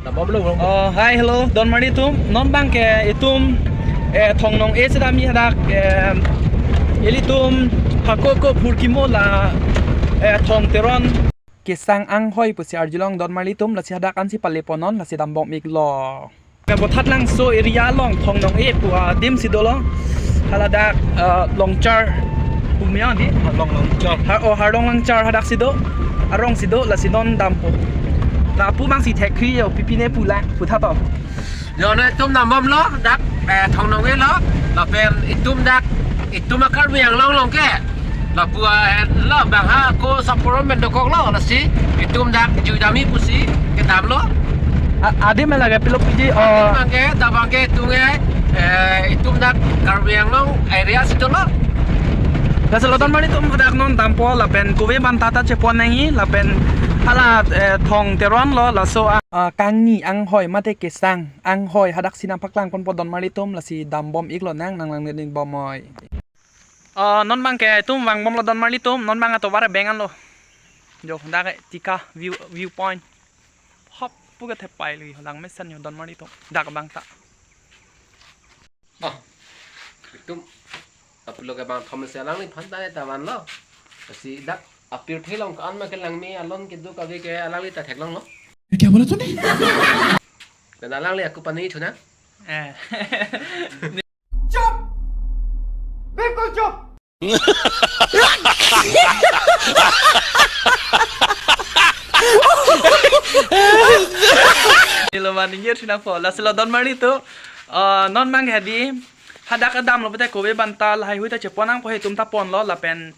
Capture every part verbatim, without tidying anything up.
Nabablo bro. Oh, hi, hello, donmari atum. Non abang ke itum, eh, Thong Nong-e sedam-i hadak, eh, ilitum hako ko phurkimo la, eh, Thong Teron. Kesang anghoi pusi arjulong donmari atum, lasi hadak ansi palepo non, lasi dambom iklo. Ke Bothatlangso area along Thong Nong-e pu adim si dolo. Haladak, eh, Longchar pu me-ong di. Harlong Longchar. Har, oh, Harlong Longchar hadak si do. Arong si do, lasi non dampo. Lapu abang si thekkri yo, pipine pulang, putha to. Yo, non itum dambomlo, dak, eh, Thong Nong-e lo, lapen itum dak, itum a Karbi Anglong along ke. Lapu, eh, lo bang ha ko saporom pen dokoklo, lasi itum dak jui dam-i pusi kedamlo. A-, adim lake pilo puji, oh. Abang ke, dak abang ke itum ke, eh, itum dak Karbi Anglong area si dolo. Lasi lo donmari atum hadak non dampo lapen kove abang ta ta chepon nangji lapen hala, eh, Thong Teron lo laso a-, ah, kangni anghoi mate kesang anghoi hadak si nangpaklang ponpo donmari atum, lasi dambom iklo nang, nang lang ning bomoi. Ah, non abang ke itum vangbomlo donmari atum, non abang atovar beng anlo. Jo, dak ke Tika view, view point. Hop, pu ke thepai lagi, langmesen yo donmari atum. Dak abang ta. Oh. Itum apilo ke bang thom se alangliphan ta ta vanlo. Lasi dak apirthe along ko-an ma kelangme alon kedo kave ke alangli ta theklonglo. ये क्या बोला तूने? Pen alangli aku pani thu nang. Eh. चुप, बिल्कुल चुप। Nilo maning ye thina po. Lasi lo donmari atum, eh, non abang ke di hadak kedamlo pute kove abang ta lahai hui ta chepon nangpo, itum ta ponlo lapen,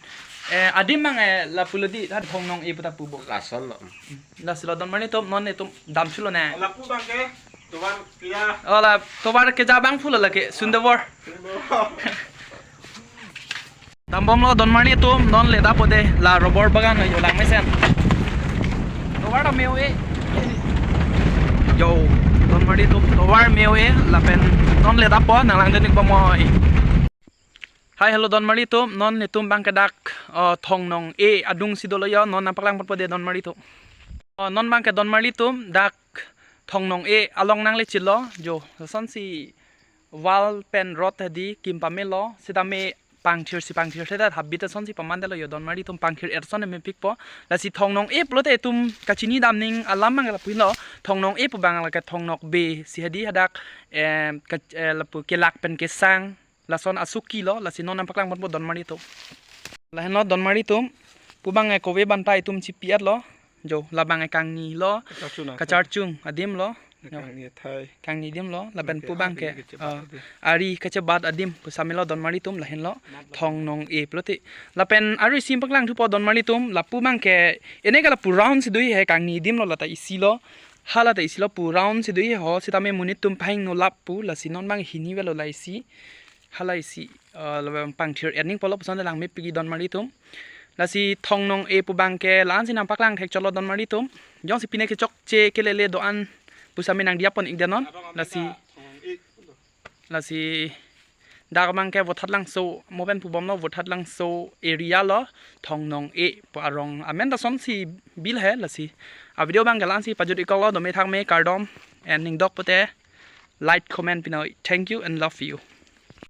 eh, adim abang, eh, lapulo di, ha Thong Nong-e pu ta pupo. Lason lo. Lasi lo donmari atum, non itum dam thulo nang. Lapu abang ke tovar keja. Oh, la tovar keja abang pulo lake, Sundawar. Dambomlo donmari atum, non le dapo de, la rubber bagan yo langmesen. Tovar ta me-o-e. Yo, donmari atum, tovar me-o-e, lapen non le dapo, nang lang den ik bomoi. Hi, hello, donmari atum, non itum abang ke dak, oh, Thong Nong-e adung si dolo yo, non nangpaklang ponpo de donmari atum. Oh, non abang ke donmari atum, dak Thong Nong-e along nangle chilo, jo, lasonsi wall pen rot hedi kim pamelo, sitame pangthir si pangthir theda habit asonsi pamandetlo yo donmari atum, pangthir er ason mepikpo. Lasi Thong Nong-e pulote itum kachini dam ning alam abang lapu lo, Thong Nong-e pu abang lake Thong Nokbe si hedi hadak, eh, ke-, eh, lapu kelak pen kesang, lason asuki lo, lasi non nangpaklang ponpo donmari atum. Lahenlo donmari atum, pu abang ke kove abang ta itum chipi-etlo, jo, labang ke kangni lo, kacharchung, kacharchung adim lo. Kangni athai. Kangni adim lo, lapen pu abang ke, ari kachebat adim. Ah, ari kachebat adim, pu samelo donmari atum, lahenlo Thong Nong-e pulote. Lapen ari isi nangpaklang thupo donmari atum, lapu abang ke, ene ke lapu round si do he, kangni adim lo, lata isi lo, hala ta isi lo, pu round si do he ho, sitame monit atum pahingno lap pu, lasi non abang hini avelo la isi, hala isi, eh, labang pangthir er ning pulo puson lang mepik donmari atum. Lasi Thong Nong-e pu abang ke la-ansi nangpaklang thek cholo donmari atum. Jongsi pine kechokche kelele do-an pu same nangdiya pon ik de non. Lasi, lasi dak abang ke Bothatlangso, mo pen pubomlo Bothatlangso area lo, Thong Nong-e pu arong amen ta sonsi bil he. Lasi a video abang ke la-ansi pajut iklo, dome thakme, kardom, and ning dok pute like, comment pinoi. Thank you and love you.